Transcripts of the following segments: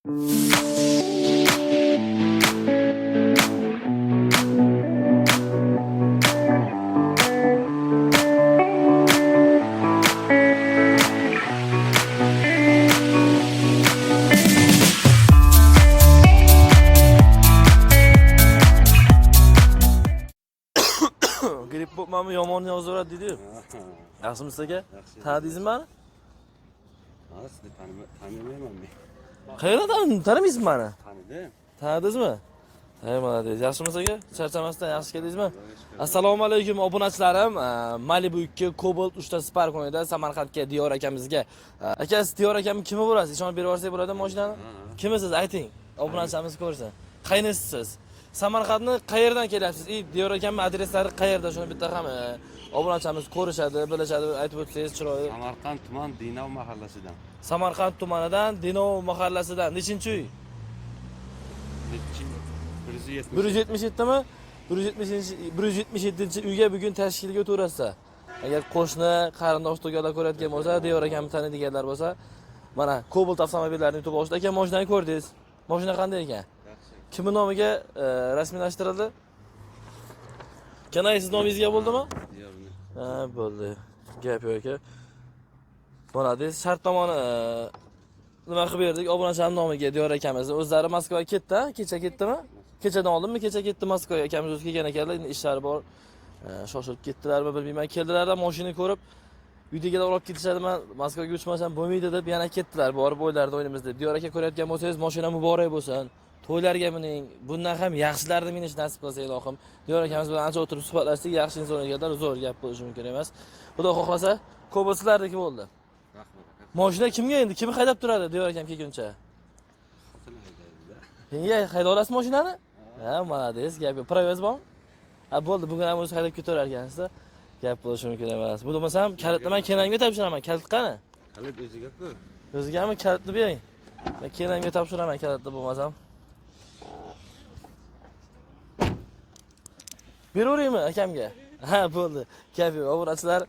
Gripp bo'lmami, yomon yozaveradi deydi-yu. Yaxshimisiz, aka? Yaxshi. Tanidingizmi mani? Ha, sizni tanimayman men. Qayerdan tanimaysizmi mani? Tanidim. Tanidingizmi? Hay, молодец. Yaxshimisiz, aka? Charchamasdan yaxshi keldingizmi? Assalomu alaykum, obunachilarim. Malibu 2 Cobalt 3 ta Spark o'ynida Samarqandga Diyor akamizga. Aka, siz Diyor akamning kimi bo'lasiz? Ishonib berib yuborsak bo'ladi mashinani? Kimisiz, ayting. Obunachilarimiz ko'rsin. Qaynisisiz? Samarqandni qayerdan kelyapsiz? И Diyor akamning adreslari qayerda? Shuni bitta ham obunachilarimiz ko'rishadi, bilishadi, aytib o'tsangiz chiroyli. Samarqand tuman Dinov mahallasidan. Samarqand tumanidan, Dinov mahallasidan. Nechinchi uy? Nechi? 170. 177 mi? 170 177 uyga bugun tashkilga o'tirasan. Agar qo'shni, qarindosh tug'anlar ko'rayotgan bo'lsa, Diyor akamni taniydiganlar bo'lsa, mana Cobalt avtomobillarini yutib olishdi. Aka, mashinani ko'rdingiz. Mashina qanday ekan? Yaxshi. Kimning nomiga rasmiylashtirildi? Kanay, siz nomingizga bo'ldimi? Diyorni. Ha, bo'ldi. Gap yo'q, aka. Bo'ladi. Shartnomani nima qilib berdik? Obunachilar nomiga Diyor akamizni. O'zlari Moskvaga ketdi, ha? Kecha ketdimi? Kechadan oldinmi? Kecha ketdi Moskvaga. Akamiz o'zi kelgan ekanlar, endi ishlari bor. Shoshilib ketdilarmi, bilmayman. Keldilar-da, mashina ko'rib, uydagilar olib ketishadi, man Moskvaga uchmasam bo'lmaydi deb yana ketdilar. Borib o'ylardi o'ynaymiz deb. Diyor aka, ko'rayotgan bo'lsangiz, mashina muborak bo'lsin. To'ylarga mining, bundan ham yaxshilarni minish nasib qilsa, ilohim. Diyor akamiz bilan ancha o'tirib suhbatlashdik, yaxshi inson ekanlar, zo'r, gap bo'lishi mumkin emas. Xudo xohlasa, Cobalt sizlarniki bo'ldi. Rahmat, aka. Mashina kimga endi? Kim haydab turadi Diyor akam kelguncha? Xotin haydaydi-da. Nega hayda olasiz mashinani? Ha, молодец, gap yo'q. Права ngiz bormi? Ha, bo'ldi, bugun ham o'zi haydab ketaverar ekansizda. Gap bo'lishi mumkin emas. Bu bo'lmasam kalitni men kelinimga topshiraman. Kalit qani? Kalit o'ziga-ku. O'zigami kalitni bering. Men kelinimga topshiraman kalitni bo'lmasam. Beraveraymi akamga? Ha, bo'ldi. Gap yo'q. Obunachilar,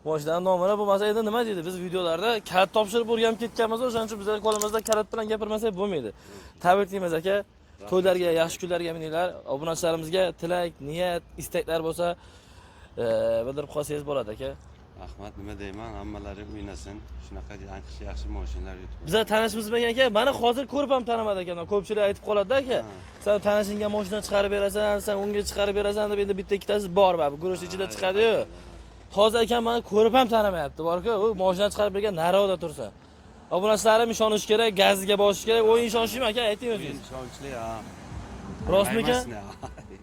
mashinani nomini bo'lmasa endi nima deydi? Biz videolarda kalit topshirib o'rganib ketganmiz, o'shaning uchun bizlar qo'limizda kalit bilan gapirmasak bo'lmaydi. Tabriklaymiz, aka. To'ylarga, yaxshi kunlarga mininglar. Obunachilarimizga tilak, niyat, istaklar bo'lsa, bildirib qolsangiz bo'ladi, aka. Rahmat, nima deyman, hammalari o'ynasin. Shunaqa yaxshi yaxshi mashinalar yutib. Bizlar tanishmizmagan, aka. Mani hozir ko'rib ham tanimadi ekan. Ko'pchilik aytib qoladi, aka. Sen tanishingga mashina chiqarib berasan, sen unga chiqarib berasan deb, endi bitta ikkitasi bor baribir. Guruch ichida chiqadi-yu. Hozir akam mani ko'rib ham tanimayapti. Bor-ku, u mashina chiqarib bergan naroqda tursa. Obunachilarim ishonish kerak, gaziga bosish kerak. O'yin ishonishmi, aka, ayting o'zingiz. Ishonchli, ha. Rostmikan? Maymasini,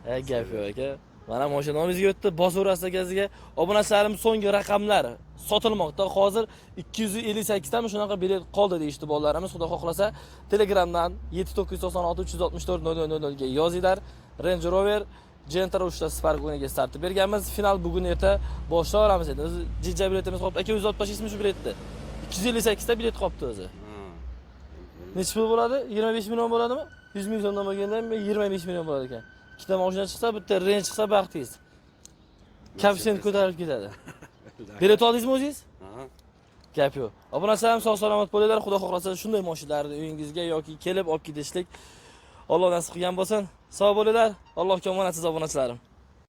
Ha, gap yo'q, aka. Mana mashina nomingizga o'tdi, bosaverasiz gaziga. Obunachilarim, so'nggi raqamlar sotilmoqda. Hozir 258 tami shunaqa bilet qoldi deyishdi bolalarimiz. Xudo xohlasa, Telegramdan 7996 364 0000 ga yozinglar. Range Rover Gentra 3 ta Spark o'yiniga startni berganmiz. Final bugun erta boshlayveramiz endi. O'zi jijja biletimiz qolibdi. Aka, o'zingiz olib tashlaysizmi shu biletni? 258 ta bilet qolibdi o'zi. Ha. Necha pul bo'ladi? 25 million bo'ladimi? 100 ming so'mdan bo'lganda ham 25 million bo'ladi ekan. Ikkita mashina chiqsa, bitta Range chiqsa baxtingiz. Koeffitsient ko'tarilib ketadi. Bilet oldingizmi o'zingiz? Ha. Gap yo'q. Obunachilarim, sog' salomat bo'linglar. Xudo xohlasa, shunday mashinalarni uyingizga yoki kelib olib ketishlik Alloh nasib qilgan bo'lsin. Sog' bo'linglar. Allohga omonatsiz, obunachilarim.